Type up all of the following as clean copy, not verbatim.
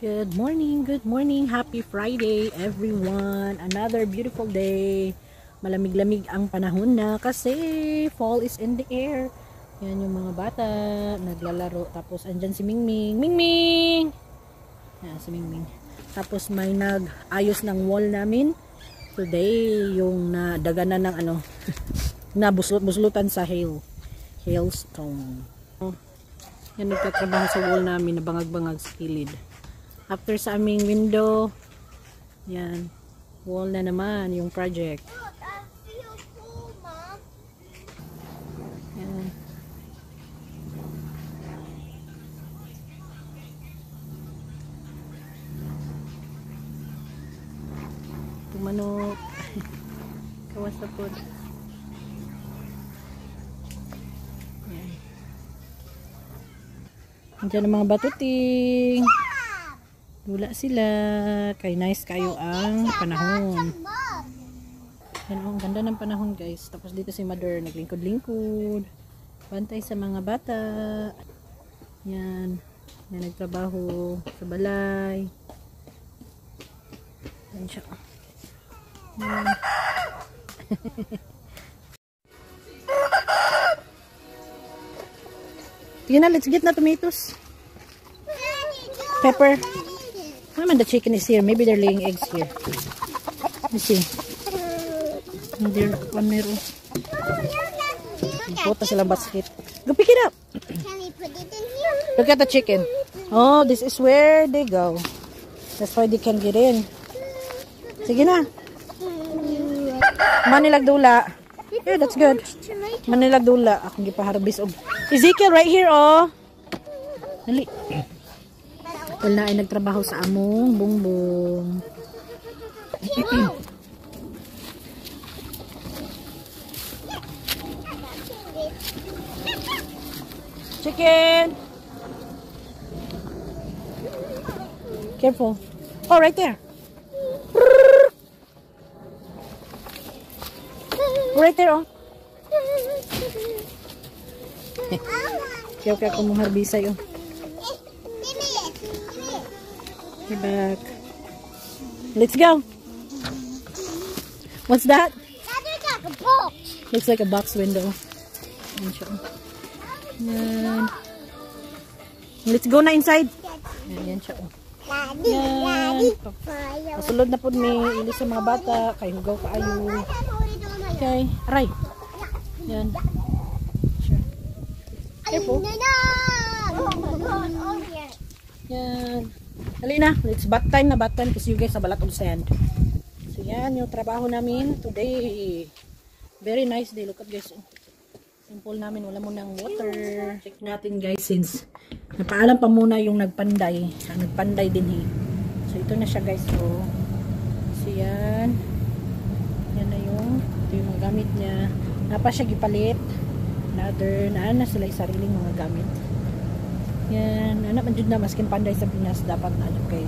Good morning, good morning. Happy Friday, everyone. Another beautiful day. Malamig-lamig ang panahon na kasi fall is in the air. Yan yung mga bata naglalaro. Tapos andyan si Mingming. Mingming! Yan si Mingming. Tapos may nag-ayos ng wall namin. Today, yung nadaganan ng ano, nabuslot-buslutan sa hail. Hailstone. Yan, nagtatrabaho sa wall namin na bangag-bangag sa kilid. After sa aming window, yan, wall na naman yung project. Look, I feel cool, Mom. Yan. Tumanok. Kawas na po. Yan. Andiyan ang mga batuting. Dula sila. Kay nice kayo ang panahon. Yan, oh, ang ganda ng panahon, guys. Tapos dito si Mother naglingkod-lingkod. Bantay sa mga bata. Yan. Yan, nagtrabaho sa balay. Yan siya. Yan. Sige na, let's get na tomatoes. Pepper. Why man the chicken is here? Maybe they're laying eggs here. Let me see. There, one meron. Puta silang basket. Go pick it up. Can we put it in here? Look at the chicken. Oh, this is where they go. That's why they can get in. Sige na. Manilag dula. Yeah, that's good. Manilag dula. Akong gipaharbis og Ezekiel right here, oh. Dali. Well, na ay nagtrabaho sa among bungbong. Chicken! Careful. Oh, right there. Right there, oh. Kaya kaya kung harbisay, oh. You're back. Let's go. What's that? That looks like a box. Looks like a box window. Ayan siya. Yan. Let's go na inside. Ayan, yan siya. Oh. Yan. Pasulod na po ni ilis sa mga bata. Kay hugaw kaayo. Okay. Aray. Yan. Sure. Careful. Yan. Dali na. It's bath time na, bath time kasi you guys have a lot of sand. So yan yung trabaho namin today. Very nice day. Look at guys. Oh. Simple namin. Wala munang water. Check natin guys since napaalam pa muna yung nagpanday. Ang nagpanday din eh. So ito na siya guys. Oh. So yan. Yan na yung ito yung mga gamit niya. Napa siya gipalit. Another na na sila yung sariling mga gamit. Yan, anak man jud na maskin panday sa Pinas dapat na jud kay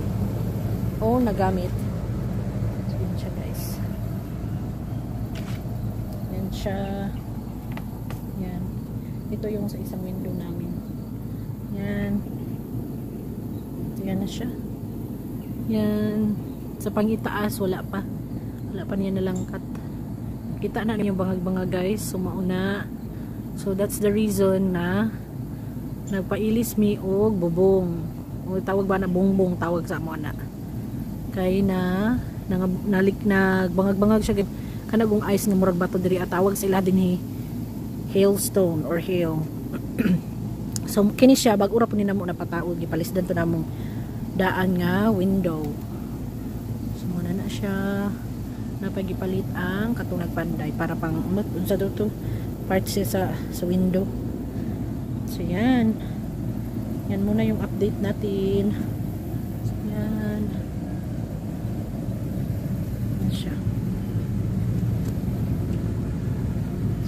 oh nagamit. So yan siya guys. Yan siya. Yan. Ito yung sa isang window namin. Yan. Yan na siya. Yan. Sa pangitaas wala pa. Wala pa niya nalangkat. Kita na yung bangag-bangag guys, sumauna. So that's the reason na nagpailis mi og bubong. O tawag ba na bongbong tawag sa amo na. Kay na nalik nagbangag-bangag siya kanagong ice nga murag bato diri at tawag sila dinhi hailstone or hail. So kini siya bag ura po ni namo napataod gipalisdan to namong daan nga window. So muna na siya napagipalit ang katong nagpanday para pang unsa do to part siya sa window. So yan. Yan muna yung update natin. So, yan. Yan siya.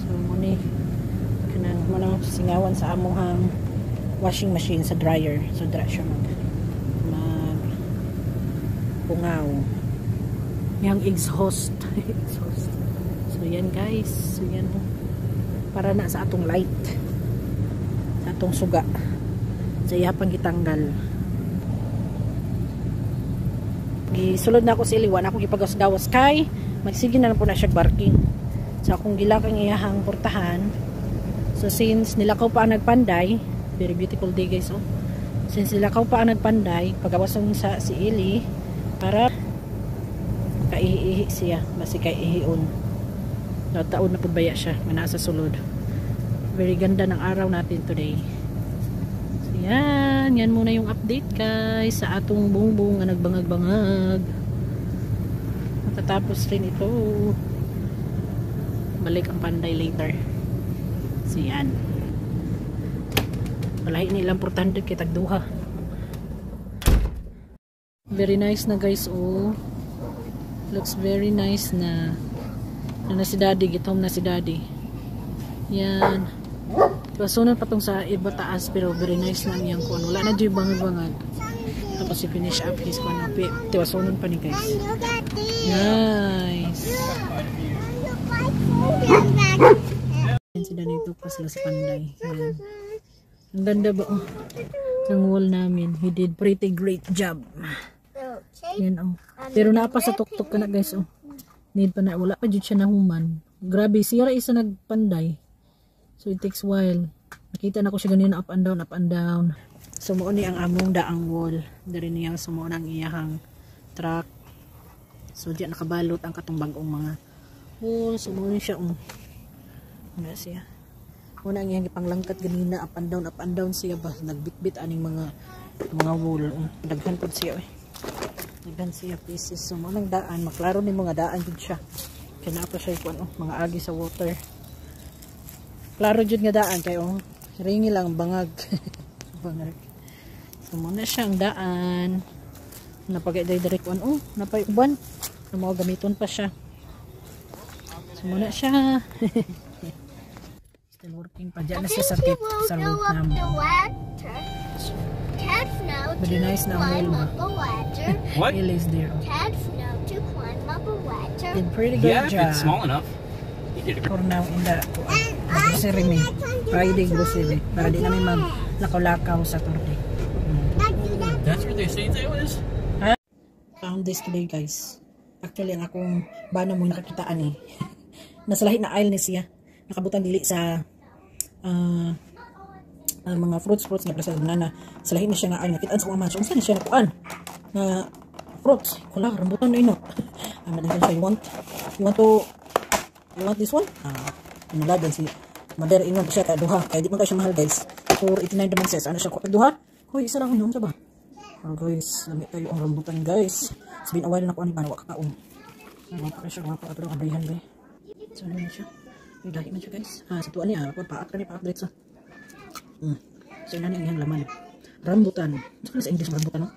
So muna kanang muna singawan sa amuhang washing machine sa dryer. So dra siya mag pungaw. Yang exhaust. Exhaust. So yan guys. So yan para na sa atong light. Sa atong suga. Sa iya pang gitanggal. Gisulod na ako si Eli, wala ako gipagawas-gawas kay magsige na lang po na siya barking. So akong gi-lock ang iyahang portahan. So since nilakaw pa ang nagpanday, very beautiful day, guys, oh. Since nilakaw pa ang nagpanday, pagawason sa si Eli para kaihi siya, basi kay ihion. Taon na pud baya siya, manaa sa sulod. Very ganda ng araw natin today. So yan, yan muna yung update, guys, sa atong bungbong nga nagbangag-bangag. Matatapos rin ito. Balik ang panday later. So yan. Palahi ni ilang 400 kay tagduha. Very nice na, guys, oh. Looks very nice na. Ano na si Daddy, get home na si Daddy. Yan. Pasunan pa tong sa iba taas pero very nice na ang iyang kuan. Wala na dyan bangag-bangag. Tapos si finish up his kuan. Tiwasunon pa ni, guys. And look at this. Nice. Look like folding back. Yan si Danito pa sila sa panday. Yan. Ang ganda ba, oh, ng wall namin. He did pretty great job. Okay. Yan oh. Pero naa pa sa tuktok ka na, guys, oh. Need pa na, wala pa jud siya nahuman. Grabe siya ra isa nagpanday. So it takes while. Nakita na ko siya ganina, up and down, up and down. So mao ni ang among daang wall. Diri niya sumuo ang iyahang truck. So diyan nakabalot ang katong bag-ong mga wall. So mao ni siya, oh. Ano siya? Muna ang iyang ipanglangkat ganina, up and down siya ba, nagbitbit aning mga wall. Oh, daghan pud siya eh. Daghan siya pieces. So mo nang daan, maklaro ni mga daan jud siya. Kay naa pa siya kuan, oh, mga agi sa water. Klaro jud nga daan kay, oh, ringi lang bangag. Bangag. So mo na siya ang daan. Napagay diri kuan, oh, napay uban. Na mga gamiton pa siya. So mo na siya. Still working pa dyan na siya sa tip sa Go roof up namo. the ladder. Ted know Very to nice na ang climb wall. up a ladder. What? Ele is there. Ted know to climb up a ladder. Did pretty good Yeah, if job. it's small enough. He did a For now in the And I grocery think mi. I can do Friday that. Grocery. Para di namin mag lakaw-lakaw Saturday. Like do that. That's where they say it was? Found this today, guys. Actually, ang akong bana mo nakakitaan eh. Nasa lahi na aisle ni siya. Nakabutan dili sa mga fruits fruits nga sa banana. Sa lahi na siya nga aisle, nakitaan sa akong amahan. So, unsa ni siya nakuan? Na fruits. Kula, rambutan na ino. Ah, madam siya, you want this one? Ah, inuladan si Mother, ingon ko siya kay duha. Kaya di man kayo siya mahal, guys. 4.89 naman siya. So, ano siya ko duha? Hoy, isa lang yun, sa ba? Oh guys, lami kayo ang rambutan, guys. It's been a while na ko ani ba wa kakaon. Ano pa siya, pa pero abrihan ba. So ano na siya? Ay, dali man siya, guys. Ah, sa tuwa niya, ah, paak kani, paak diretso. So ina ni ang iyang laman. Rambutan. Sa sa English rambutan, no?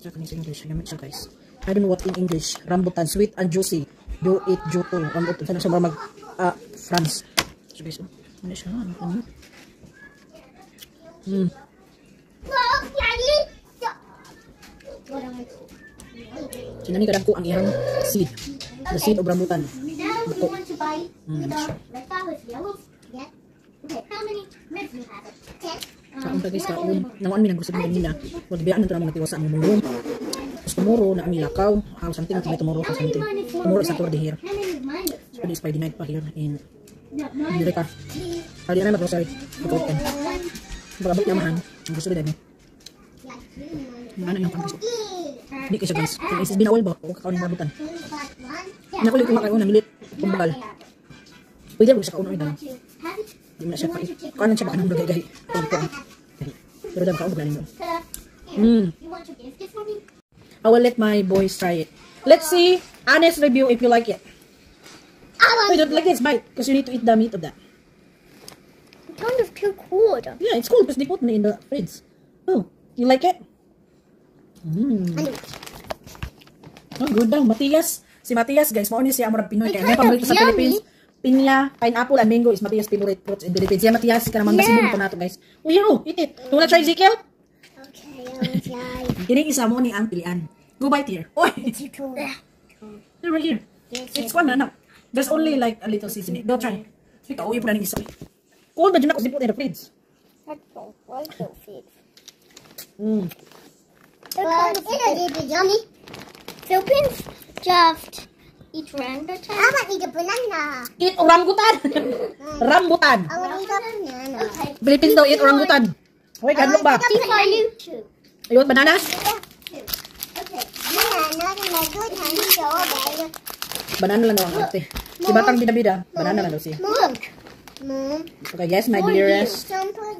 Sa kani sa English, gamit siya, guys. I don't know what in English. Rambutan, sweet and juicy. Do it juto. Rambutan sa sa mag France. So guys, oh, ano siya? Ano ano? Look, Daddy. Sinani kadagko ang iyang seed. The seed of rambutan. Now we Buko. want to buy the red flowers, yellow. Yeah. Okay, how many reds you have? 10. Kaon ta, guys, kaon. Nanguan mi nang grocery kanina. Wag biyaan na mga tiwasa ang murong. Tapos tomorrow na ami lakaw. How something kami tomorrow or something. Tomorrow is Saturday here. How many minus? So is Friday night pa here in No, minus. America. Kali na mag-grocery. Mag-open. One. Pag-abot niya mahan. Ang grocery dahil. Yeah, three minus. Ano yung pang Four. Hindi kasi, guys. Kaya it's been a while ba? O kakaon ng rambutan. Two plus one. Yeah. Nakulit ko makaon na milit. Kumbagal. Pwede mo sa kaon ay dahil. Want to have it? Di mo na siya pa. Kaon siya ba kanang gahi. Gahi. Pero dahil kaon ba nimo. Ta-da. Here. You want to give this for me? I will let my boys try it. Let's see. Honest review if you like it. I want Wait, don't like this bite because you need to eat the meat of that. It's kind of too cold. Yeah, it's cool because they put it in the fridge. Oh, you like it? Oh, good daw. Matias. Si Matias, guys, mao ni siya among Pinoy. Kaya It's may kind of paborito sa yummy. Philippines. Pinya, pineapple, and mango is Matias' favorite fruits in Philippines. Yeah, Matias, ka naman Yeah. yeah. pa nato, guys. Oh, here, oh, eat it. You wanna try, Ezekiel? Okay, I'll try. Kining isa mo ni ang pilian. Go bite here. Oy, It's too cold. Here, right here. It's one na na. There's only like a little seasoning. Go try. Ikaw, uy po na ning isa. Cold na dyan ako, put in the fridge. That's so little feet. But it is yummy. Philippines just eat rambutan. I want to eat a banana. Eat orangutan. Rambutan. I want to eat a banana. Okay. Philippines daw eat orangutan. Hoy, kadlok ba? See for you too. You want bananas? Yeah, too. Okay. Banana, mango, candy, strawberry. Banana lang daw ang arte. Si Batang Bida-Bida, banana lang daw siya. Look. Mom. Okay, yes, my dearest. Some put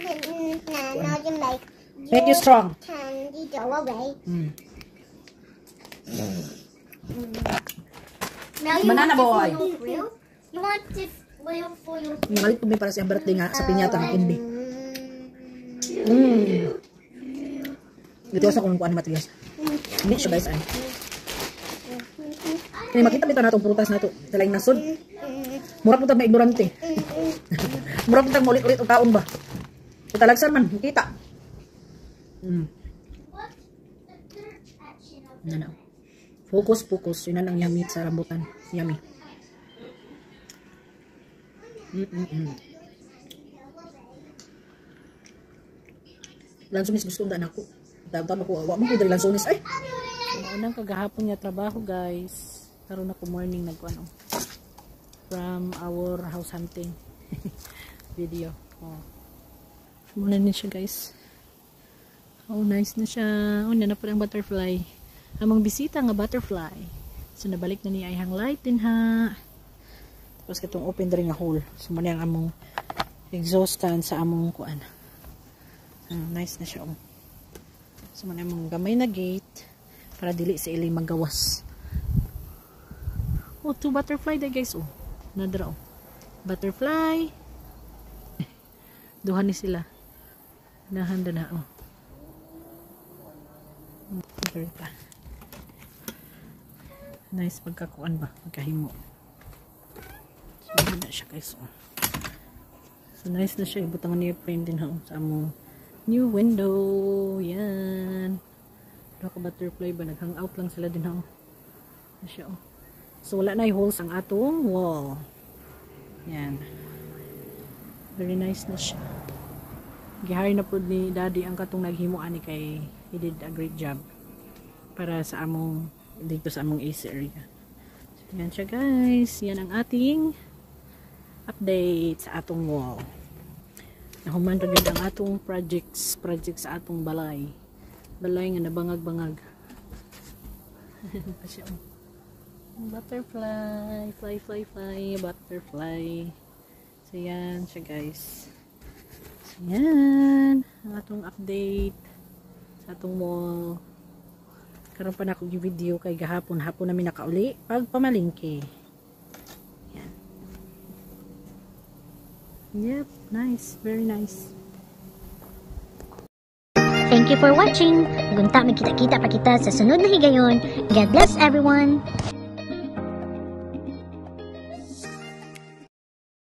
banana to make Make you strong. Candy go away. Now you Banana want this boy. Little wheel? You want this wheel for your Nangalit po mi para sa iyang birthday nga sa pinyata ng Inbi. Gitiwas ako ng kuan ni Matias. Hindi siya, guys, ay. Kaya makita bitaw natong prutas nato. Talagang nasod. Mura po tag ignorante. Mura po tag maulit-ulit og kaon ba. Talagsan man, kita. What's the third action of Ano na. Focus, focus. Yun ang yummy sa rambutan. Yummy. Lansones gusto na ako. Tawag ako, wa man ko diri lansones ay. Unang kagahapon nga trabaho, guys. Karon ako morning nagkuan oh. From our house hunting video. Oh. Muna ni siya, guys. Oh, nice na siya. Oh, na na po ang butterfly. Among bisita nga butterfly. So nabalik na niya ay light din ha. Tapos katong open diri nga hole. So mo ang among exhaust fan sa among kuan. Ah, nice na siya oh. So mo among gamay na gate para dili sa ili magawas. Oh, two butterfly there, guys, oh. Nadra oh. Butterfly. Duha ni sila. Nahanda na oh. Diri pa. Nice pagkakuan ba, pagkahimo. So, na siya, guys, oh. So nice na siya, ibutang niya frame din ha oh, sa among new window. Yan. Duha ka butterfly ba, nag-hang out lang sila din ha. Oh. Na siya oh. So wala na holes ang atong wall. Yan. Very nice na siya. Gihire na pud ni Daddy ang katong naghimo ani kay he did a great job para sa among dito sa among AC area. So, yan siya, guys. Yan ang ating update sa atong wall. Nahuman ra gyud ang atong project sa atong balay. Balay nga nabangag-bangag. Pa siya, oh. Butterfly, fly, fly, fly, butterfly. So yan siya, guys. So yan ang atong update sa atong wall. Karon pa na ako yung video kay gahapon hapon namin nakauli pag pamalingke. Yan. Yep, nice, very nice. Thank you for watching. Gunta magkita-kita pa kita sa sunod na higayon. God bless everyone.